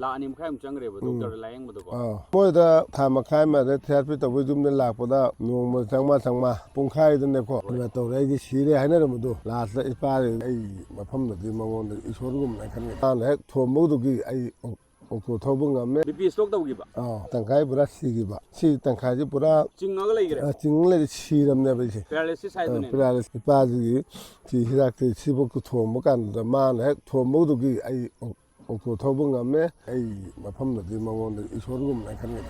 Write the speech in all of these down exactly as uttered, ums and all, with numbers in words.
ꯂꯥꯛ ꯑꯅꯤ ꯃꯈꯥꯏꯃꯨꯛ ꯆꯪꯈ꯭ꯔꯦꯕ ꯎꯝ꯫ ꯗꯣꯛꯇꯔꯗ ꯂꯥꯌꯦꯡꯕꯗꯀꯣ꯫ ꯑꯥ꯫ ꯃꯣꯏꯗ ꯊꯥ ꯃꯈꯥꯏ ꯑꯃꯗ ꯊꯦꯔꯥꯄꯤ ꯇꯧꯕꯩ ꯌꯨꯝꯗ ꯂꯥꯛꯄꯗ ꯅꯣꯡꯃ ꯆꯥꯝꯃꯉꯥ, ꯆꯥꯝꯃꯉꯥ, ꯄꯨꯡꯈꯥꯏꯗꯅꯦꯀꯣ꯫ ꯍꯣꯏ꯫ ꯑꯗꯨꯃꯥꯏꯅ ꯇꯧꯔꯦ꯫ ꯑꯩꯗꯤ ꯁꯤꯔꯦ ꯍꯥꯏꯅꯔꯝꯕꯗꯣ꯫ ꯂꯥꯁꯇ ꯏꯄꯥꯗꯤ ꯑꯩ ꯃꯐꯝꯗꯗꯤ ꯃꯉꯣꯟꯗ ꯏꯁꯣꯔꯒꯨꯝꯅ ꯈꯟꯒꯦ꯫ ꯃꯥꯅ ꯍꯦꯛ ꯊꯣꯝꯕꯗꯨꯒꯤ ꯑꯩ ꯑꯣꯛꯇꯣ ꯊꯧꯕ ꯉꯝꯃꯦ꯫ ꯕꯤ ꯄꯤ ꯏꯁꯇ꯭ꯔꯣꯛ ꯇꯧꯈꯤꯕ? ꯑꯥ, ꯇꯪꯈꯥꯏ ꯄꯨꯔꯥ ꯁꯤꯈꯤꯕ꯫ ꯁꯤ ꯇꯪꯈꯥꯏꯁꯤ ꯄꯨꯔꯥ ꯆꯤꯡꯉꯒ ꯂꯩꯈ꯭ꯔꯦ? ꯑ, ꯆꯤꯡꯉ ꯂꯩꯔꯦ, ꯁꯤꯔꯝꯅꯦꯕ ꯑꯩꯁꯦ꯫ ꯄꯦꯔꯥꯂꯥꯏꯁꯤꯁ ꯑ, ꯍꯥꯏꯗꯨꯅꯦ꯫ ꯄꯦꯔꯥꯂꯥꯏꯁꯤꯁ꯫ ꯏꯄꯥꯁꯤꯒꯤ ꯁꯤ ꯍꯤꯗꯥꯛꯇꯤ ꯁꯤꯐꯧ ꯊꯣꯝꯕ ꯀꯥꯟꯗ ꯃꯥꯅ ꯍꯦꯛ ꯊꯣꯝꯕꯗꯨꯒꯤ ꯑꯩ ꯑꯣꯛ-, ꯑꯣꯛꯇꯣ ꯊꯧꯕ ꯉꯝꯃꯦ꯫ ꯑꯩ ꯃꯐꯝꯗꯗꯤ ꯃꯉꯣꯟꯗ ꯏꯁꯣꯔꯒꯨꯝꯅ ꯈꯟꯒꯅꯤ꯫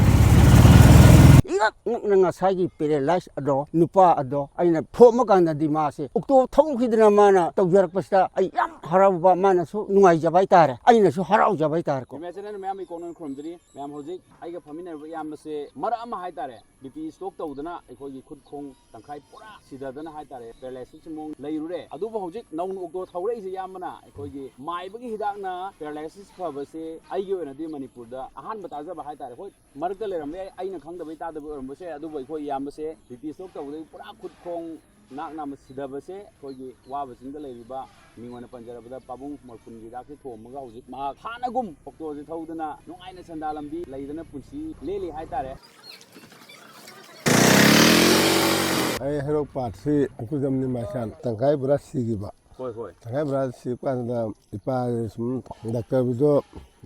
ꯏꯉꯛ ꯉꯛꯅ ꯉꯁꯥꯏꯒꯤ ꯄꯦꯔꯥꯂꯥꯏꯁ ꯑꯗꯣ, ꯅꯨꯄꯥ ꯑꯗꯣ ꯑꯩꯅ ꯊꯣꯝꯕ ꯀꯥꯟꯗꯗꯤ ꯃꯥꯁꯦ ꯑꯣꯛꯇꯣ ꯊꯧꯈꯤꯗꯅ ꯃꯥꯅ ꯇꯧꯖꯔꯛꯄꯁꯤꯗ ꯑꯩ ꯌꯥꯝ ꯍꯔꯥꯎꯕ, ꯃꯥꯅꯁꯨ ꯅꯨꯡꯉꯥꯏꯖꯕ ꯍꯥꯏꯇꯥꯔꯦ, ꯑꯩꯅꯁꯨ ꯍꯔꯥꯎꯖꯕ ꯍꯥꯏꯇꯥꯔꯦꯀꯣ꯫ ꯏꯃꯥ ꯆꯦꯅꯦꯜ ꯃꯌꯥꯝ ꯑꯩ ꯀꯣꯛꯅ ꯈꯨꯔꯨꯝꯖꯔꯤ꯫ ꯃꯌꯥꯝ ꯍꯧꯖꯤꯛ ꯑꯩꯒ ꯐꯝꯃꯤꯟꯅꯔꯤꯕ ꯏꯌꯥꯝꯕꯁꯦ ꯃꯔꯛ ꯑꯃ ꯍꯥꯏꯇꯥꯔꯦ, ꯕꯤ ꯄꯤ ꯏꯁꯇ꯭ꯔꯣꯛ ꯇꯧꯗꯅ ꯑꯩꯈꯣꯏꯒꯤ ꯈꯨꯠ ꯈꯣꯡ ꯇꯪꯈꯥꯏ ꯄꯨꯔꯥ ꯁꯤꯗꯗꯅ ꯍꯥꯏꯇꯥꯔꯦ, ꯄꯦꯔꯥꯂꯥꯏꯁꯤꯁꯀꯤ ꯃꯑꯣꯡ ꯂꯩꯔꯨꯔꯦ꯫ ꯑꯗꯨꯕꯨ ꯍꯧꯖꯤꯛ ꯅꯧꯅ ꯑꯣꯛꯇꯣ ꯊꯧꯔꯛꯏꯁꯦ ꯏꯌꯥꯝꯕꯅ ꯑꯩꯈꯣꯏꯒꯤ ꯃꯥꯏꯕꯒꯤ ꯍꯤꯗꯥꯛꯅ ꯄꯦꯔꯥꯂꯥꯏꯁꯤꯁ ꯐꯕꯁꯦ ꯑꯩꯒꯤ ꯑꯣꯏꯅꯗꯤ ꯃꯅꯤꯄꯨꯔꯗ ꯑꯍꯥꯟꯕ ꯇꯥꯖꯕ ꯍꯥꯏꯇꯥꯔꯦ꯫ ꯍꯣꯏ, ꯃꯔꯛꯇ ꯂꯩꯔꯝꯕ ꯌꯥꯏ, ꯑꯩꯅ ꯈꯪꯗꯕꯩ ꯇꯥꯗꯕ ꯑꯣꯏꯔꯝꯕꯁꯨ ꯌꯥꯏ, ꯑꯗꯨꯕꯨ ꯑꯩꯈꯣꯏ ꯏꯌꯥꯝꯕꯁꯦ ꯕꯤ ꯄꯤ ꯏꯁꯇ꯭ꯔꯣꯛ ꯇꯧꯕꯗꯒꯤ ꯄꯨꯔꯥ ꯈꯨꯠ ꯈꯣꯡ ꯅꯥꯛ ꯅꯥꯝꯃ ꯁꯤꯗꯕꯁꯦ ꯑꯩꯈꯣꯏꯒꯤ ꯋꯥꯕ ꯆꯤꯡꯗ ꯂꯩꯔꯤꯕ ꯃꯤꯡ ꯑꯣꯏꯅ ꯄꯟꯖꯔꯕꯗ ꯄꯥꯕꯨꯡ ꯃꯣꯔꯐꯨꯟꯒꯤ ꯍꯤꯗꯥꯛꯁꯦ ꯊꯣꯝꯃꯒ ꯍꯧꯖꯤꯛ ꯃꯍꯥꯛ ꯍꯥꯟꯅꯒꯨꯝ ꯑꯣꯛꯇꯣꯁꯦ ꯊꯧꯗꯅ ꯅꯨꯡꯉꯥꯏꯅ ꯁꯦꯟꯗꯥ ꯂꯝꯕꯤ ꯂꯩꯗꯅ ꯄꯨꯟꯁꯤ ꯂꯦꯜꯂꯤ ꯍꯥꯏꯇꯥꯔꯦ꯫ ꯑꯩ ꯍꯩꯔꯣꯛ ꯄꯥꯠꯁꯤ ꯈꯨꯖꯝ ꯅꯤꯃꯥꯏꯁꯥꯟ ꯇꯪꯈꯥꯏ ꯄꯨꯔꯥ ꯁꯤꯈꯤꯕ꯫ ꯍꯣꯏ, ꯍꯣꯏ꯫ ꯇꯪꯈꯥꯏ ꯄꯨꯔꯥ ꯁꯤꯕ ꯀꯥꯟꯗ ꯏꯄꯥꯁꯦ ꯁꯨꯝ ꯗꯥꯛꯇꯔꯗꯣ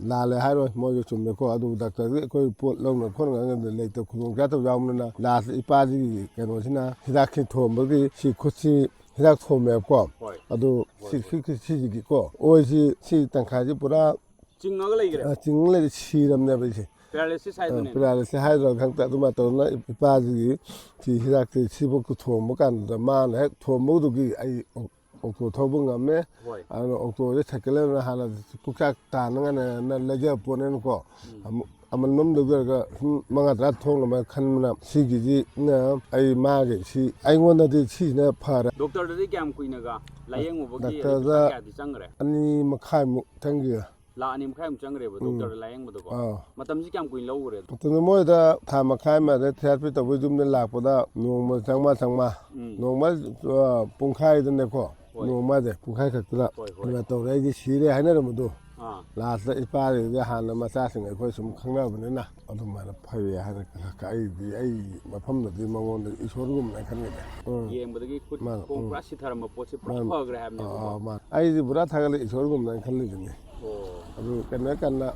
ꯂꯥꯜꯂꯦ ꯍꯥꯏꯔꯣꯏ, ꯃꯣꯏꯁꯨ ꯆꯨꯝꯃꯦꯀꯣ꯫ ꯑꯗꯨꯕꯨ ꯗꯥꯛꯇꯔꯗꯤ ꯑꯩꯈꯣꯏ ꯄꯣꯠ ꯂꯧꯅ ꯈꯣꯠꯅ ꯂꯩꯇ ꯈꯨꯗꯣꯡꯆꯥꯗꯕ ꯌꯥꯎꯕꯅꯤꯅ ꯂꯥꯁꯇ ꯏꯄꯥꯁꯤꯒꯤ ꯀꯩꯅꯣꯁꯤꯅ ꯍꯤꯗꯥꯛꯁꯤ ꯊꯣꯝꯕꯒꯤ ꯁꯤ ꯈꯨꯠꯁꯤ ꯍꯤꯗꯥꯛ ꯊꯣꯝꯃꯦꯕꯀꯣ꯫ ꯍꯣꯏ꯫ ꯑꯗꯨ ꯍꯣꯏ, ꯁꯤ, ꯍꯣꯏ꯫ ꯁꯤ, ꯁꯤ, ꯁꯤꯁꯤꯒꯤꯀꯣ ꯑꯣꯏꯁꯤ ꯁꯤ ꯇꯪꯈꯥꯏꯁꯤ ꯄꯨꯔꯥ ꯆꯤꯡꯉꯒ ꯂꯩꯈ꯭ꯔꯦ? ꯑ, ꯆꯤꯡꯉ ꯂꯩꯔꯦ, ꯁꯤꯔꯝꯅꯦꯕ ꯑꯩꯁꯦ꯫ ꯄꯦꯔꯥꯂꯥꯏꯁꯤꯁ ꯑ, ꯍꯥꯏꯗꯨꯅꯦ꯫ ꯄꯦꯔꯥꯂꯥꯏꯁꯤꯁ ꯍꯥꯏꯗ꯭ꯔꯥ ꯈꯪꯗꯦ, ꯑꯗꯨꯃꯥꯏꯅ ꯇꯧꯗꯅ ꯏꯄꯥꯁꯤꯒꯤ ꯁꯤ ꯍꯤꯗꯥꯛꯁꯦ ꯁꯤꯐꯧ ꯊꯣꯝꯕ ꯀꯥꯟꯗ ꯃꯥꯅ ꯍꯦꯛ ꯊꯣꯝꯕꯗꯨꯒꯤ ꯑꯩ ꯑꯣꯛꯇꯣ ꯊꯧꯕ ꯉꯝꯃꯦ꯫ ꯍꯣꯏ꯫ ꯑꯗꯨꯅ ꯑꯣꯛꯇꯣꯁꯦ ꯁꯥꯏꯀꯜ ꯑꯃ ꯍꯥꯟꯅ ꯄꯨꯛꯆꯥꯛ ꯇꯥꯅꯉꯥꯏꯅ ꯂꯩꯖꯕ ꯄꯣꯠꯅꯦꯅꯀꯣ꯫ ꯎꯝ꯫ ꯑꯃ-, ꯑꯃꯟꯕ ꯑꯃ ꯂꯧꯖꯔꯒ ꯁꯨꯝ ꯃꯉꯥ ꯇꯔꯥ ꯊꯣꯡꯅꯕ ꯈꯟꯕꯅ ꯁꯤꯒꯤꯁꯤꯅ ꯑꯩ ꯃꯥꯒꯤ ꯁꯤ ꯑꯩꯉꯣꯟꯗꯗꯤ ꯁꯤꯁꯤꯅ ꯐꯔꯦ꯫ ꯗꯣꯛꯇꯔꯗꯗꯤ ꯀꯌꯥꯝ ꯀꯨꯏꯅꯒ ꯂꯥꯌꯦꯡꯉꯨꯕꯒꯤ ꯑꯗꯩ ꯗꯥꯛꯇꯔꯗ ꯄꯩꯁꯥ ꯀꯌꯥꯗꯤ ꯆꯪꯈ꯭ꯔꯦ? ꯑꯅꯤ ꯃꯈꯥꯏꯃꯨꯛ ꯆꯪꯈꯤ꯫ ꯂꯥꯛ ꯑꯅꯤ ꯃꯈꯥꯏꯃꯨꯛ ꯆꯪꯈ꯭ꯔꯦꯕ ꯎꯝ꯫ ꯗꯣꯛꯇꯔꯗ ꯂꯥꯌꯦꯡꯕꯗꯀꯣ꯫ ꯑꯥ꯫ ꯃꯇꯝꯁꯤ ꯀꯌꯥꯝ ꯀꯨꯏꯅ ꯂꯧꯈ꯭ꯔꯦ? ꯃꯇꯝꯗ ꯃꯣꯏꯗ ꯊꯥ ꯃꯈꯥꯏ ꯑꯃꯗ ꯊꯦꯔꯥꯄꯤ ꯇꯧꯕꯩ ꯌꯨꯝꯗ ꯂꯥꯛꯄꯗ ꯅꯣꯡꯃ ꯆꯥꯝꯃꯉꯥ, ꯆꯥꯝꯃꯉꯥ꯫ ꯎꯝ꯫ ꯅꯣꯡꯃ, ꯑ, ꯄꯨꯡꯈꯥꯏꯗꯅꯦꯀꯣ꯫ ꯍꯣꯏ꯫ ꯅꯣꯡꯃꯗ ꯄꯨꯡꯈꯥꯏ ꯈꯛꯇꯗ ꯍꯣꯏ, ꯍꯣꯏ꯫ ꯑꯗꯨꯃꯥꯏꯅ ꯇꯧꯔꯦ꯫ ꯑꯩꯗꯤ ꯁꯤꯔꯦ ꯍꯥꯏꯅꯔꯝꯕꯗꯣ꯫ ꯑꯥ꯫ ꯂꯥꯁꯇ ꯏꯄꯥꯗꯒꯤꯗꯤ ꯍꯥꯟꯅ ꯃꯆꯥꯁꯤꯡ ꯑꯩꯈꯣꯏ ꯁꯨꯝ ꯈꯪꯅꯕꯅꯤꯅ ꯑꯗꯨꯃꯥꯏꯅ ꯐꯩꯌꯦ ꯍꯥꯏꯅ ꯑꯩꯗꯤ ꯑꯩ ꯃꯐꯝꯗꯗꯤ ꯃꯉꯣꯟꯗ ꯏꯁꯣꯔꯒꯨꯝꯅ ꯈꯟꯒꯗ꯭ꯔꯦ꯫ ꯎꯝ꯫ ꯌꯦꯡꯕꯗꯒꯤ ꯈꯨꯠ ꯃꯥꯅꯦ, ꯈꯣꯡ ꯎꯝ꯫ ꯄꯨꯔꯥ ꯁꯤꯊꯔꯝꯕ ꯄꯣꯠꯁꯦ ꯄꯨꯔꯥ ꯃꯥꯅꯦ꯫ ꯐꯈ꯭ꯔꯦ ꯑꯥ, ꯍꯥꯏꯕꯅꯦꯕꯀꯣ꯫ ꯑꯥ, ꯃꯥꯅꯦ꯫ ꯑꯩꯗꯤ ꯄꯨꯔꯥ ꯊꯥꯒꯠꯂꯦ ꯏꯁꯣꯔꯒꯨꯝꯅ ꯈꯜꯂꯤꯗꯨꯅꯤ꯫ ꯑꯣ꯫ ꯑꯗꯨ ꯀꯩꯅꯣ ꯀꯟꯅ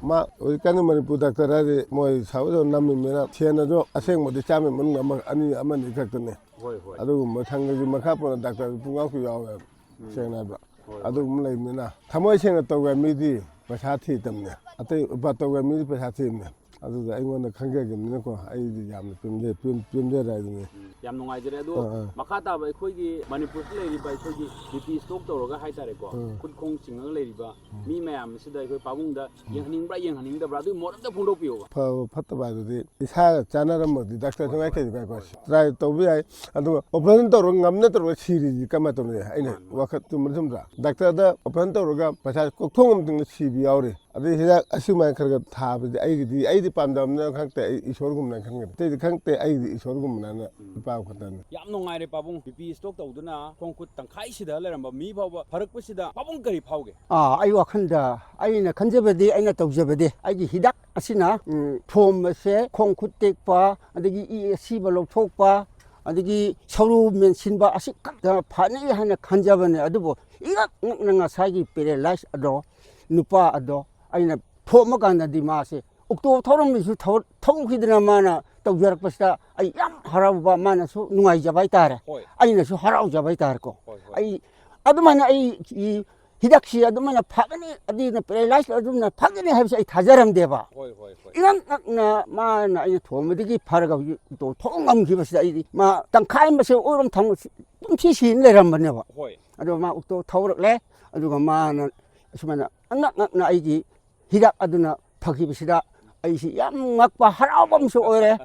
ꯃꯥ-, ꯍꯧꯖꯤꯛꯀꯥꯟꯗꯤ ꯃꯅꯤꯄꯨꯔ ꯗꯥꯛꯇꯔ ꯍꯥꯏꯗꯤ ꯃꯣꯏ ꯁꯥꯎꯠ ꯑꯣꯏꯅ ꯅꯝꯃꯤꯕꯅꯤꯅ ꯁꯦꯟꯅꯁꯨ ꯑꯁꯦꯡꯕꯗꯤ ꯆꯥꯝꯃꯩ ꯃꯅꯨꯡꯗ ꯑꯃ, ꯑꯅꯤ, ꯑꯃꯅꯤ ꯈꯛꯇꯅꯤ꯫ ꯍꯣꯏ, ꯍꯣꯏ꯫ ꯑꯗꯨꯒꯨꯝꯕ ꯁꯪꯒꯒꯤ ꯃꯈꯥ ꯄꯣꯟꯅ ꯗꯥꯛꯇꯔ ꯄꯨꯡꯉꯥꯎꯁꯨ ꯌꯥꯎꯋꯦꯕ꯫ ꯎꯝ꯫ ꯁꯦꯡꯅ ꯍꯥꯏꯕ꯫ ꯍꯣꯏ, ꯍꯣꯏ꯫ ꯑꯗꯨꯒꯨꯝꯕ ꯂꯩꯕꯅꯤꯅ ꯊꯃꯣꯏ ꯁꯦꯡꯅ ꯇꯧꯕ ꯃꯤꯗꯤ ꯄꯩꯁꯥ ꯊꯤꯗꯕꯅꯦ꯫ ꯑꯇꯩ ꯎꯄꯥ ꯇꯧꯕ ꯃꯤꯗꯤ ꯄꯩꯁꯥ ꯊꯤꯕꯅꯦ꯫ ꯑꯗꯨꯗ ꯑꯩꯉꯣꯟꯗ ꯈꯪꯖꯈꯤꯕꯅꯤꯅꯀꯣ ꯑꯩꯗꯤ ꯌꯥꯝꯅ ꯄꯦꯟꯖ-, ꯄꯦꯟ-, ꯄꯦꯟꯖꯔꯦ ꯍꯥꯏꯗꯨꯅꯤ꯫ ꯎꯝ, ꯌꯥꯝ ꯅꯨꯡꯉꯥꯏꯖꯔꯦ꯫ ꯑꯗꯣ ꯑꯥ, ꯑꯥ꯫ ꯃꯈꯥ ꯇꯥꯕ ꯑꯩꯈꯣꯏꯒꯤ ꯃꯅꯤꯄꯨꯔꯗ ꯂꯩꯔꯤꯕ ꯑꯩꯈꯣꯏꯒꯤ ꯕꯤ ꯄꯤ ꯁ꯭ꯇꯣꯛ ꯇꯧꯔꯒ ꯍꯥꯏꯇꯥꯔꯦꯀꯣ, ꯎꯝ꯫ ꯈꯨꯠ ꯈꯣꯡ ꯆꯤꯡꯉꯒ ꯂꯩꯔꯤꯕ ꯃꯤ ꯃꯌꯥꯝ ꯑꯁꯤꯗ ꯑꯩꯈꯣꯏ ꯄꯥꯕꯨꯡꯗ ꯌꯦꯡꯍꯟꯅꯤꯡꯕ꯭ꯔꯥ ꯌꯦꯡꯍꯟꯅꯤꯡꯗꯕ꯭ꯔꯥ ꯑꯗꯨꯒꯤ ꯃꯣꯠ ꯑꯝꯇ ꯐꯣꯡꯗꯣꯛꯄꯤꯌꯣꯕ꯫ ꯐꯕ ꯐꯠꯇꯕ ꯍꯥꯏꯗꯨꯗꯤ ꯏꯁꯥꯒ ꯆꯥꯟꯅꯔꯝꯃꯗꯤ ꯗꯥꯛꯇꯔ ꯁꯨꯡꯉꯥꯏ ꯀꯩꯁꯨ ꯀꯥꯏꯀꯣ꯫ ꯇ꯭ꯔꯥꯏ ꯇꯧꯕ ꯌꯥꯏ꯫ ꯑꯗꯨꯒ ꯑꯣꯄꯔꯦꯁꯟ ꯇꯧꯔꯒ ꯉꯝꯅ ꯇꯧꯔꯒ ꯁꯤꯔꯤꯁꯤ ꯀꯃꯥꯏꯅ ꯇꯧꯅꯤ? ꯑꯩꯅ ꯋꯥꯈꯜ ꯆꯨꯝꯕ ꯆꯨꯝꯗ꯭ꯔꯥ? ꯗꯥꯛꯇꯔꯗ ꯑꯣꯄꯔꯦꯁꯟ ꯇꯧꯔꯒ ꯄꯩꯁꯥ ꯀꯣꯛꯊꯣꯡ ꯑꯃ ꯇꯤꯡꯅ ꯁꯤꯕ ꯌꯥꯎꯔꯤ꯫ ꯑꯗꯩ ꯍꯤꯗꯥꯛ ꯑꯁꯨꯃꯥꯏꯅ ꯈꯔ ꯈꯔ ꯊꯥꯕꯗꯤ ꯑꯩꯒꯤꯗꯤ, ꯑꯩꯗꯤ ꯄꯥꯝꯗꯕꯅꯤꯅ ꯈꯪꯗꯦ, ꯑꯩ ꯏꯁꯣꯔꯒꯨꯝꯕꯅ ꯈꯟꯒꯅꯤ꯫ ꯑꯇꯩꯗꯤ ꯈꯪꯗꯦ, ꯑꯩꯒꯤꯗꯤ ꯏꯁꯣꯔꯒꯨꯝꯕꯅ ꯏꯄꯥ ꯈꯛꯇꯅꯤ꯫ ꯌꯥꯝ ꯅꯨꯡꯉꯥꯏꯔꯦ ꯄꯥꯕꯨꯡ, ꯕꯤ ꯄꯤ ꯁ꯭ꯇꯣꯛ ꯇꯧꯗꯨꯅ ꯈꯣꯡ ꯈꯨꯠ ꯇꯪꯈꯥꯏ ꯁꯤꯗ ꯂꯩꯔꯝꯕ ꯃꯤ ꯐꯥꯎꯕ ꯐꯔꯛꯄꯁꯤꯗ ꯄꯥꯕꯨꯡ ꯀꯔꯤ ꯐꯥꯎꯒꯦ? ꯑꯥ, ꯑꯩ ꯋꯥꯈꯜꯗ ꯑꯩꯅ ꯈꯟꯖꯕꯗꯤ, ꯑꯩꯅ ꯇꯧꯖꯕꯗꯤ, ꯑꯩꯒꯤ ꯍꯤꯗꯥꯛ ꯑꯁꯤꯅ, ꯎꯝ, ꯊꯣꯝꯕꯁꯦ, ꯈꯣꯡ ꯈꯨꯠ ꯇꯦꯛꯄ, ꯑꯗꯒꯤ ꯏ ꯑꯁꯤꯕ ꯂꯧꯊꯣꯛꯄ, ꯑꯗꯒꯤ ꯁꯔꯨ ꯃꯦꯟꯁꯤꯟꯕ ꯑꯁꯤ ꯈꯛꯇ ꯐꯅꯤ ꯍꯥꯏꯅ ꯈꯟꯖꯕꯅꯦ꯫ ꯑꯗꯨꯕꯨ ꯏꯉꯛ ꯉꯛꯅ ꯉꯁꯥꯏꯒꯤ ꯄꯦꯔꯦꯂꯥꯏꯁ ꯑꯗꯣ, ꯅꯨꯄꯥ ꯑꯗꯣ ꯑꯩꯅ ꯊꯣꯝꯕ ꯀꯥꯟꯗꯗꯤ ꯃꯥꯁꯦ ꯑꯣꯛꯇꯣ ꯊꯧꯔꯝꯃꯤꯁꯨ ꯊꯧ-, ꯊꯧꯈꯤꯗꯅ ꯃꯥꯅ ꯇꯧꯖꯔꯛꯄꯁꯤꯗ ꯑꯩ ꯌꯥꯝ ꯍꯔꯥꯎꯕ, ꯃꯥꯅꯁꯨ ꯅꯨꯡꯉꯥꯏꯖꯕ ꯍꯥꯏꯇꯥꯔꯦ꯫ ꯍꯣꯏ꯫ ꯑꯩꯅꯁꯨ ꯍꯔꯥꯎꯖꯕ ꯍꯥꯏꯇꯥꯔꯦꯀꯣ꯫ ꯍꯣꯏ, ꯍꯣꯏ꯫ ꯑꯩ ꯑꯗꯨꯃꯥꯏꯅ ꯑꯩ ꯍꯤꯗꯥꯛꯁꯤ ꯑꯗꯨꯃꯥꯏꯅ ꯐꯒꯅꯤ, ꯑꯗꯨꯅ ꯄꯦꯔꯦꯂꯥꯏꯁ ꯑꯗꯨꯝꯅ ꯐꯒꯅꯤ ꯍꯥꯏꯕꯁꯤ ꯑꯩ ꯊꯥꯖꯔꯝꯗꯦꯕ꯫ ꯍꯣꯏ, ꯍꯣꯏ, ꯍꯣꯏ꯫ ꯏꯉꯛ ꯉꯛꯅ ꯃꯥꯅ ꯑꯩꯅ ꯊꯣꯝꯕꯗꯒꯤ ꯐꯔꯒ ꯍꯧꯖꯤꯛ ꯑꯣꯛꯇꯣ ꯊꯧ ꯉꯝꯈꯤꯕꯁꯤꯗ ꯑꯩꯗꯤ ꯃꯥ ꯇꯪꯈꯥꯏ ꯑꯃꯁꯦ ꯑꯣꯏꯔꯣꯝ ꯊꯝꯃ ꯄꯨꯟꯁꯤ ꯁꯤꯅ ꯂꯩꯔꯝꯕꯅꯦꯕ꯫ ꯍꯣꯏ꯫ ꯑꯗꯣ ꯃꯥ ꯑꯣꯛꯇꯣ ꯊꯧꯔꯛꯂꯦ꯫ ꯑꯗꯨꯒ ꯃꯥꯅ ꯑꯁꯨꯃꯥꯏꯅ ꯑꯉꯛ ꯉꯛꯅ ꯑꯩꯒꯤ ꯍꯤꯗꯥꯛ ꯑꯗꯨꯅ ꯐꯈꯤꯕꯁꯤꯗ ꯑꯩꯁꯤ ꯌꯥꯝ ꯉꯛꯄ ꯍꯔꯥꯎꯕ ꯑꯃꯁꯨ ꯑꯣꯏꯔꯦ꯫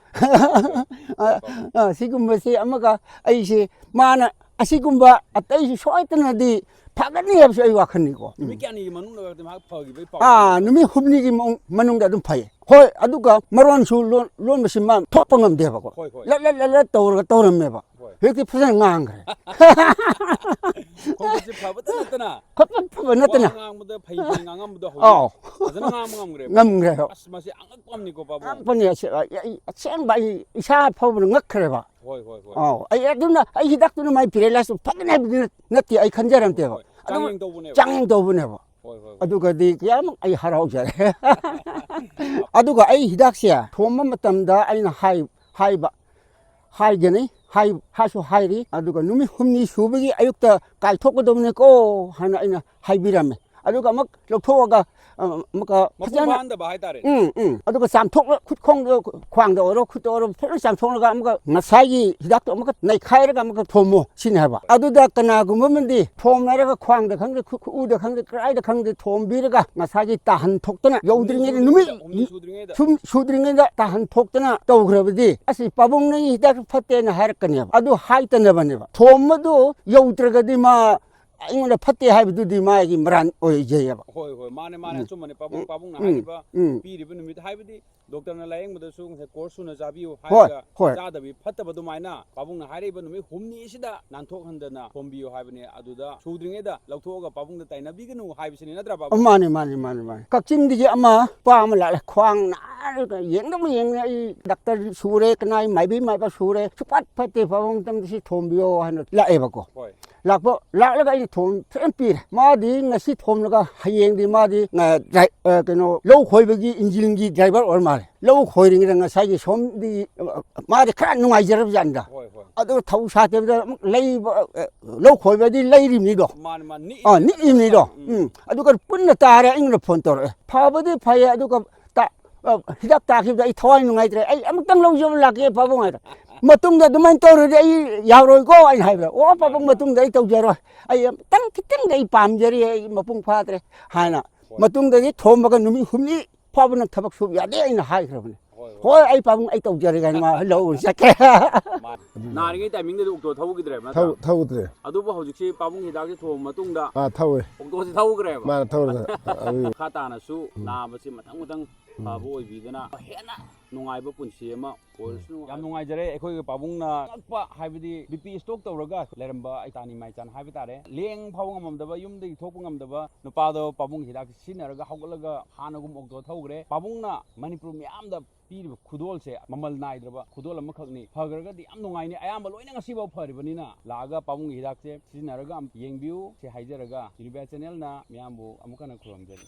ꯑ, ꯑ, ꯁꯤꯒꯨꯝꯕꯁꯤ ꯑꯃꯒ ꯑꯩꯁꯦ ꯃꯥꯅ ꯑꯁꯤꯒꯨꯝꯕ ꯑꯇꯩꯁꯨ ꯁꯣꯏꯗꯅꯗꯤ ꯐꯒꯅꯤ ꯍꯥꯏꯕꯁꯨ ꯑꯩ ꯋꯥꯈꯜꯅꯤꯀꯣ꯫ ꯅꯨꯃꯤꯠ ꯀꯌꯥꯅꯤꯒꯤ ꯃꯅꯨꯡꯗ ꯃꯍꯥꯛ ꯐꯈꯤꯕꯒꯤ ꯄꯥꯎ ꯑꯥ, ꯇꯥꯕꯤꯕ꯭ꯔꯣ? ꯅꯨꯃꯤꯠ ꯍꯨꯝꯅꯤꯒꯤ ꯃꯅꯨꯡ-, ꯃꯅꯨꯡꯗ ꯑꯗꯨꯝ ꯐꯩ꯫ ꯍꯣꯏ, ꯑꯗꯨꯒ ꯃꯔꯣꯟꯁꯨ ꯂꯣꯟ-, ꯂꯣꯟꯕꯁꯤ ꯃꯥ ꯊꯣꯛꯄ ꯉꯝꯗꯦꯕꯀꯣ꯫ ꯍꯣꯏ, ꯍꯣꯏ꯫ ꯂꯠ ꯂꯠ ꯂꯠ ꯂꯠ ꯇꯧꯔꯒ ꯇꯧꯔꯝꯃꯦꯕ꯫ ꯍꯣꯏ꯫ ꯍꯧꯖꯤꯛꯇꯤ ꯐꯖꯅ ꯉꯥꯡꯈ꯭ꯔꯦ꯫ ꯈꯣꯡꯆꯠꯁꯦ ꯐꯕꯇ ꯅꯠꯇꯅ, ꯐꯕ ꯐꯕ ꯋꯥ ꯅꯠꯇꯅ꯫ ꯉꯥꯡꯕꯗ ꯐꯩ ꯐꯩ ꯉꯥꯡꯉꯝꯕꯗꯣ ꯍꯧꯖꯤꯛ ꯑꯧ꯫ ꯐꯖꯅ ꯉꯥꯡꯕ ꯉꯝꯈ꯭ꯔꯦꯕ꯫ ꯉꯝꯈ꯭ꯔꯦ꯫ ꯑꯁ, ꯃꯁꯤ ꯑꯉꯛꯄ ꯑꯃꯅꯤꯀꯣ, ꯄꯥꯕꯨꯡ꯫ ꯑꯉꯛꯄꯅꯤ꯫ ꯑꯁꯦ-, ꯑꯩ, ꯑꯩ ꯑꯁꯦꯡꯕ ꯑꯩ ꯏꯁꯥ ꯐꯥꯎꯕꯗ ꯉꯛꯈ꯭ꯔꯦꯕ꯫ ꯍꯣꯏ, ꯍꯣꯏ, ꯍꯣꯏ꯫ ꯑꯧ꯫ ꯑꯩ ꯑꯗꯨꯅ, ꯑꯩ ꯍꯤꯗꯥꯛꯇꯨꯅ ꯃꯥꯏ ꯄꯦꯔꯦꯂꯥꯏꯁ ꯐꯒꯅꯤ ꯍꯥꯏꯕꯗꯤ ꯅꯠ-, ꯅꯠꯇꯦ, ꯑꯩ ꯈꯟꯖꯔꯝꯗꯦꯕ꯫ ꯍꯣꯏ, ꯍꯣꯏ꯫ ꯑꯗꯨꯝ ꯆꯥꯡꯌꯦꯡ ꯇꯧꯕꯅꯦꯕ꯫ ꯆꯥꯡꯌꯦꯡ ꯇꯧꯕꯅꯦꯕ꯫ ꯍꯣꯏ, ꯍꯣꯏ, ꯍꯣꯏ꯫ ꯑꯗꯨꯒꯗꯤ ꯀꯌꯥꯃꯨꯛ ꯑꯩ ꯍꯔꯥꯎꯖꯔꯦ꯫ ꯑꯗꯨꯒ ꯑꯩ ꯍꯤꯗꯥꯛꯁꯦ ꯊꯣꯝꯕ ꯃꯇꯝꯗ ꯑꯩꯅ ꯍꯥꯏ-, ꯍꯥꯏꯕ, ꯍꯥꯏꯒꯅꯤ, ꯍꯥꯏ-, ꯍꯥꯏꯁꯨ ꯍꯥꯏꯔꯤ꯫ ꯑꯗꯨꯒ ꯅꯨꯃꯤꯠ ꯍꯨꯝꯅꯤ ꯁꯨꯕꯒꯤ ꯑꯌꯨꯛꯇ ꯀꯥꯏꯊꯣꯛꯀꯗꯕꯅꯤꯀꯣ ꯍꯥꯏꯅ ꯑꯩꯅ ꯍꯥꯏꯕꯤꯔꯝꯃꯦ꯫ ꯑꯗꯨꯒ ꯑꯃꯨꯛ ꯂꯧꯊꯣꯛꯑꯒ, ꯑ, ꯑꯃꯨꯛꯀ ꯃꯄꯨꯡ ꯐꯖꯅ ꯐꯥꯍꯟꯗꯕ ꯍꯥꯏꯇꯥꯔꯦ꯫ ꯎꯝ, ꯎꯝ꯫ ꯑꯗꯨꯒ ꯆꯥꯝꯊꯣꯛꯂ-, ꯈꯨꯠ ꯈꯣꯡꯗ, ꯈ꯭ꯋꯥꯡꯗ ꯑꯣꯏꯔꯣ, ꯈꯨꯠꯇ ꯑꯣꯏꯔꯣ, ꯐꯖꯅ ꯆꯥꯝꯊꯣꯛꯂꯒ ꯑꯃꯨꯛꯀ ꯉꯁꯥꯏꯒꯤ ꯍꯤꯗꯥꯛꯇꯣ ꯑꯃꯨꯛꯀ ꯅꯩꯈꯥꯏꯔꯒ ꯑꯃꯨꯛꯀ ꯊꯣꯝꯃꯣ ꯁꯤꯅꯤ ꯍꯥꯏꯕ꯫ ꯑꯗꯨꯗ ꯀꯅꯥꯒꯨꯝꯕ ꯑꯃꯗꯤ ꯊꯣꯝꯅꯔꯒ ꯈ꯭ꯋꯥꯡꯗ ꯈꯪꯗꯦ, ꯈꯨ-, ꯈꯨꯎꯗ ꯈꯪꯗꯦ, ꯀꯗꯥꯏꯗ ꯈꯪꯗꯦ ꯊꯣꯝꯕꯤꯔꯒ ꯉꯁꯥꯏꯒꯤ ꯇꯥꯍꯟ ꯊꯣꯛꯇꯅ ꯌꯧꯗ꯭ꯔꯤꯉꯩꯗ ꯍꯨꯝꯅꯤ ꯅꯨꯃꯤꯠ ꯁꯨꯗ꯭ꯔꯤꯉꯩꯗ, ꯍꯨꯝꯅꯤ ꯁꯨꯗ꯭ꯔꯤꯉꯩꯗ꯫ ꯁꯨꯝ ꯁꯨꯗ꯭ꯔꯤꯉꯩꯗ ꯇꯥꯍꯟ ꯊꯣꯛꯇꯅ ꯇꯧꯈ꯭ꯔꯕꯗꯤ, "ꯑꯁꯤ ꯄꯥꯕꯨꯡ ꯅꯪꯒꯤ ꯍꯤꯗꯥꯛ ꯐꯠꯇꯦꯅ" ꯍꯥꯏꯔꯛꯀꯅꯦꯕ꯫ ꯑꯗꯨ ꯍꯥꯏꯇꯅꯕꯅꯦꯕ꯫ ꯊꯣꯝꯕꯗꯨ ꯌꯧꯗ꯭ꯔꯒꯗꯤ ꯃꯥ ꯑꯩꯉꯣꯟꯗ ꯐꯠꯇꯦ ꯍꯥꯏꯕꯗꯨꯗꯤ ꯃꯥꯒꯤ ꯃꯔꯥꯟ ꯑꯣꯏꯖꯩꯌꯦꯕ꯫ ꯍꯣꯏ, ꯍꯣꯏ, ꯃꯥꯅꯦ, ꯃꯥꯅꯦ, ꯎꯝ꯫ ꯑꯆꯨꯝꯕꯅꯦ꯫ ꯄꯥꯕꯨꯡ, ꯎꯝ, ꯄꯥꯕꯨꯡꯅ ꯎꯝ, ꯍꯥꯏꯔꯤꯕ ꯎꯝ꯫ ꯄꯤꯔꯤꯕ ꯅꯨꯃꯤꯠ ꯍꯥꯏꯕꯗꯤ ꯗꯣꯛꯇꯔꯅ ꯂꯥꯌꯦꯡꯕꯗꯁꯨ ꯉꯁꯥꯏ ꯀꯣꯔꯁ ꯁꯨꯅ ꯆꯥꯕꯤꯌꯨ ꯍꯣꯏ, ꯍꯥꯏꯔꯒ ꯍꯣꯏ꯫ ꯆꯥꯗꯕꯤ ꯐꯠꯇꯕ ꯑꯗꯨꯃꯥꯏꯅ ꯄꯥꯕꯨꯡꯅ ꯍꯥꯏꯔꯛꯏꯕ ꯅꯨꯃꯤꯠ ꯍꯨꯝꯅꯤꯁꯤꯗ ꯅꯥꯟꯊꯣꯛꯍꯟꯗꯅ ꯊꯣꯝꯕꯤꯌꯨ ꯍꯥꯏꯕꯅꯦ꯫ ꯑꯗꯨꯗ ꯁꯨꯗ꯭ꯔꯤꯉꯩꯗ ꯂꯧꯊꯣꯛꯑꯒ ꯄꯥꯕꯨꯡꯗ ꯇꯥꯏꯅꯕꯤꯒꯅꯨ ꯍꯥꯏꯕꯁꯤꯅꯤ, ꯅꯠꯇ꯭ꯔꯥ, ꯄꯥꯕꯨꯡ? ꯃꯥꯅꯦ, ꯃꯥꯅꯦ, ꯃꯥꯅꯦ, ꯃꯥꯅꯦ꯫ ꯀꯛꯆꯤꯡꯗꯒꯤ ꯑꯃ ꯅꯨꯄꯥ ꯑꯃ ꯂꯥꯛꯂꯦ, ꯈ꯭ꯋꯥꯡ ꯅꯥꯔꯒ ꯌꯦꯡꯗꯕ ꯌꯦꯡꯉꯦ꯫ ꯑꯩ ꯗꯥꯛꯇꯔ ꯁꯨꯔꯦ, ꯀꯅꯥꯏ ꯃꯥꯏꯕꯤ ꯃꯥꯏꯕ ꯁꯨꯔꯦ, ꯁꯨꯡꯐꯠ ꯐꯠꯇꯦ, ꯄꯥꯕꯨꯡ ꯑꯃꯇꯪꯗꯤ ꯁꯤ ꯊꯣꯝꯕꯤꯌꯣ ꯍꯥꯏꯅ ꯂꯥꯛꯑꯦꯕꯀꯣ꯫ ꯍꯣꯏ꯫ ꯂꯥꯛꯄ, ꯂꯥꯛꯂꯒ ꯑꯩꯅ ꯊꯣꯝ ꯐꯖꯅ ꯄꯤꯔꯦ꯫ ꯃꯥꯗꯤ ꯉꯁꯤ ꯊꯣꯝꯂꯒ ꯍꯌꯦꯡꯗꯤ ꯃꯥꯗꯤ, ꯑ, ꯗ꯭ꯔꯥꯏ-, ꯑ, ꯀꯩꯅꯣ, ꯂꯧ ꯈꯣꯏꯕꯒꯤ ꯏꯟꯖꯤꯟꯒꯤ ꯗ꯭ꯔꯥꯏꯚꯔ ꯑꯣꯏꯔ ꯃꯥꯜꯂꯦ꯫ ꯂꯧ ꯈꯣꯏꯔꯤꯉꯩꯗ ꯉꯁꯥꯏꯒꯤ ꯁꯣꯝꯗꯤ, ꯑ, ꯃꯥꯗꯤ ꯈꯔ ꯅꯨꯡꯉꯥꯏꯖꯔꯕ ꯖꯥꯠꯅꯤꯗ꯫ ꯍꯣꯏ, ꯍꯣꯏ꯫ ꯑꯗꯨꯒ ꯊꯧ ꯁꯥꯠꯇꯕꯤꯗ ꯑꯃꯨꯛ ꯂꯩꯕ, ꯑ, ꯂꯧ ꯈꯣꯏꯕꯗꯤ ꯂꯩꯔꯤꯕꯅꯤꯗꯣ꯫ ꯃꯥꯅꯤ, ꯃꯥꯅꯤ꯫ ꯅꯤꯛꯏ ꯑꯥ, ꯅꯤꯛꯏꯕꯅꯤꯗꯣ꯫ ꯎꯝ꯫ ꯎꯝ꯫ ꯑꯗꯨꯒ ꯄꯨꯟꯅ ꯇꯥꯔꯦ, ꯑꯩꯉꯣꯟꯗ ꯐꯣꯟ ꯇꯧꯔꯛꯑꯦ꯫ ꯐꯕꯗꯤ ꯐꯩꯌꯦ, ꯑꯗꯨꯒ ꯇ-, ꯑ, ꯍꯤꯗꯥꯛ ꯇꯥꯈꯤꯕꯗ ꯑꯩ ꯊꯋꯥꯏ ꯅꯨꯡꯉꯥꯏꯇ꯭ꯔꯦ, ꯑꯩ ꯑꯃꯨꯛꯇꯪ ꯂꯧꯖꯕ ꯂꯥꯛꯀꯦ ꯄꯥꯕꯨꯡ ꯍꯥꯏꯔꯦ꯫ "ꯃꯇꯨꯡꯗ ꯑꯗꯨꯃꯥꯏꯅ ꯇꯧꯔꯗꯤ ꯑꯩ ꯌꯥꯔꯣꯏꯀꯣ" ꯑꯩꯅ ꯍꯥꯏꯕꯗ, "ꯑꯣ ꯄꯥꯕꯨꯡ, ꯃꯇꯨꯡꯗ ꯑꯩ ꯇꯧꯖꯔꯣꯏ, ꯑꯩ ꯑꯃꯨꯛꯇꯪ ꯈꯤꯇꯪꯗꯤ ꯑꯩ ꯄꯥꯝꯖꯔꯤ, ꯑꯩ ꯃꯄꯨꯡ ꯐꯥꯗ꯭ꯔꯦ" ꯍꯥꯏꯅ꯫ ꯍꯣꯏ꯫ ꯃꯇꯨꯡꯗꯗꯤ ꯊꯣꯝꯕꯒ ꯅꯨꯃꯤꯠ ꯍꯨꯝꯅꯤ ꯐꯥꯎꯕ ꯅꯪ ꯊꯕꯛ ꯁꯨꯕ ꯌꯥꯗꯦ ꯑꯩꯅ ꯍꯥꯏꯈ꯭ꯔꯕꯅꯦ꯫ ꯍꯣꯏ, ꯍꯣꯏ꯫ "ꯍꯣꯏ, ꯑꯩ ꯄꯥꯕꯨꯡ, ꯑꯩ ꯇꯧꯖꯔꯒꯦ" ꯍꯥꯏꯅ ꯃꯥ ꯂꯧ ꯆꯠꯈ꯭ꯔꯦ꯫ ꯃꯥ ꯅꯥꯔꯤꯉꯩ ꯇꯥꯏꯃꯤꯡꯗꯗꯤ ꯑꯣꯛꯇꯣ ꯊꯧꯈꯤꯗ꯭ꯔꯦꯕ ꯅꯠꯇ꯭ꯔꯥ? ꯊꯧ-, ꯊꯧꯗ꯭ꯔꯦ꯫ ꯑꯗꯨꯕꯨ ꯍꯧꯖꯤꯛꯁꯤ ꯄꯥꯕꯨꯡ ꯍꯤꯗꯥꯛꯁꯦ ꯊꯣꯡꯕ ꯃꯇꯨꯡꯗ ꯑꯥ, ꯊꯧꯋꯦ꯫ ꯑꯣꯛꯇꯣꯁꯤ ꯊꯧꯈ꯭ꯔꯦꯕ꯫ ꯃꯥꯅ ꯊꯧꯔꯦ꯫ ꯑꯗꯨ ꯃꯈꯥ ꯇꯥꯅꯁꯨ ꯎꯝ꯫ ꯅꯥꯕꯁꯤ ꯃꯊꯪ ꯃꯊꯪ ꯎꯝ꯫ ꯐꯕ ꯑꯣꯏꯕꯤꯗꯅ ꯍꯦꯟꯅ ꯅꯨꯡꯉꯥꯏꯕ ꯄꯨꯟꯁꯤ ꯑꯃ ꯑꯣꯏꯔꯁꯅꯨ꯫ ꯌꯥꯝ ꯅꯨꯡꯉꯥꯏꯖꯔꯦ꯫ ꯑꯩꯈꯣꯏꯒꯤ ꯄꯥꯕꯨꯡꯅ ꯑꯉꯛꯄ, ꯍꯥꯏꯕꯗꯤ BP stroke ꯇꯧꯔꯒ ꯂꯩꯔꯝꯕ ꯑꯩ ꯇꯥꯅꯤ ꯃꯥꯏ ꯆꯥꯟ ꯍꯥꯏꯕ ꯇꯥꯔꯦ꯫ ꯂꯦꯡ ꯐꯥꯎꯕ ꯉꯝꯃꯝꯗꯕ, ꯌꯨꯝꯗꯒꯤ ꯊꯣꯛꯄ ꯉꯝꯗꯕ ꯅꯨꯄꯥꯗꯣ ꯄꯥꯕꯨꯡ ꯍꯤꯗꯥꯛꯁꯤ ꯁꯤꯖꯤꯟꯅꯔꯒ ꯍꯧꯒꯠꯂꯒ ꯍꯥꯟꯅꯒꯨꯝ ꯑꯣꯛꯇꯣ ꯊꯧꯈ꯭ꯔꯦ꯫ ꯄꯥꯕꯨꯡꯅ ꯃꯅꯤꯄꯨꯔ ꯃꯤꯌꯥꯝꯗ ꯄꯤꯔꯤꯕ ꯈꯨꯗꯣꯜꯁꯦ ꯃꯃꯜ ꯅꯥꯏꯗ꯭ꯔꯕ ꯈꯨꯗꯣꯜ ꯑꯃꯈꯛꯅꯤ꯫ ꯐꯈ꯭ꯔꯒꯗꯤ ꯌꯥꯝ ꯅꯨꯡꯉꯥꯏꯅꯤ꯫ ꯑꯌꯥꯝꯕ ꯂꯣꯏꯅ ꯉꯁꯤꯐꯥꯎ ꯐꯔꯤꯕꯅꯤꯅ ꯂꯥꯛꯑꯒ ꯄꯥꯕꯨꯡꯒꯤ ꯍꯤꯗꯥꯛꯁꯦ ꯁꯤꯖꯤꯟꯅꯔꯒ ꯑꯝ ꯌꯦꯡꯕꯤꯌꯨ꯫ ꯁꯤ ꯍꯥꯏꯖꯔꯒ ꯌꯨꯅꯤꯕꯤꯌꯥ ꯆꯦꯅꯦꯜꯅ ꯃꯤꯌꯥꯝꯕꯨ ꯑꯃꯨꯛ ꯍꯟꯅ ꯈꯨꯔꯨꯝꯖꯔꯤ꯫